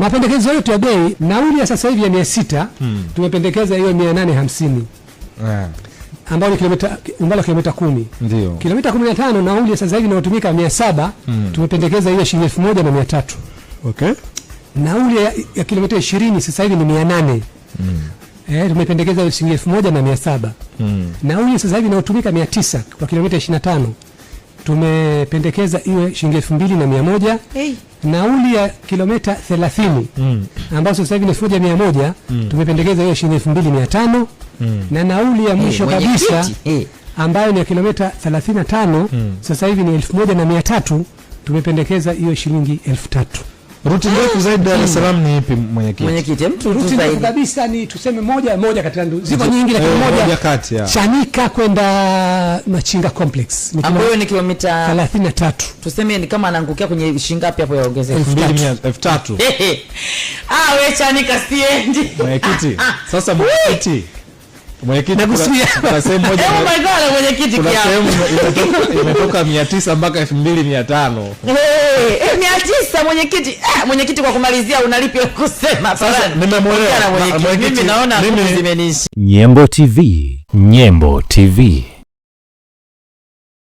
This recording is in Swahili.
Mapendekezo yetu ya bei, nauli ya sasa hivi ya 600 tumependekeza iwe 850 ambayo ni kilomita, umbali wa kilomita 10. Ndio. Kilomita 15 nauli ya sasa hivi inayotumika 700 tumependekeza iwe shilingi 1300. Nauli ya kilomita 20 sasa hivi ni 800. Tumependekeza iwe shilingi 1700. Nauli sasa hivi inayotumika 900 kwa kilomita 25 tumependekeza iwe shilingi 2100. Hey. Nauli ya kilomita 30 ambazo sasa hivi ni 1100 tumependekeza iwe shilingi 2500. Na nauli ya mwisho Mwenyekiti, kabisa ambayo ni ya kilomita 35 sasa hivi ni 1300 tumependekeza iwe shilingi 3000. Ruti ndefu zaidi Dar es Salaam ni ipi, mwenyekiti? Mwenyekiti, mtu tu Ruti ndefu zaidi. Kabisa ni tuseme moja moja katika ziko nyingi, lakini Moja moja kati ya. Chanika kwenda Machinga Complex ni Ambayo ni kilomita 33. Tuseme ni kama anaangukia kwenye shilingi ngapi hapo ya ongezeko? 3000. Ah, we Chanika siendi. Mwenyekiti, sasa mwenyekiti, Nakusikia. kuna sehemu moja Oh my God, mwenyekiti kuna kiapo. sehemu imetoka 900 mpaka 2500. Hey, 900 mwenyekiti. Mwenyekiti, kwa kumalizia unalipi la kusema? Sasa Farani? nimemwelewa. Ongea na mwenyekiti. Mwenyekiti, Mimi naona nguvu zimeniisha. Nyembo TV, Nyembo TV.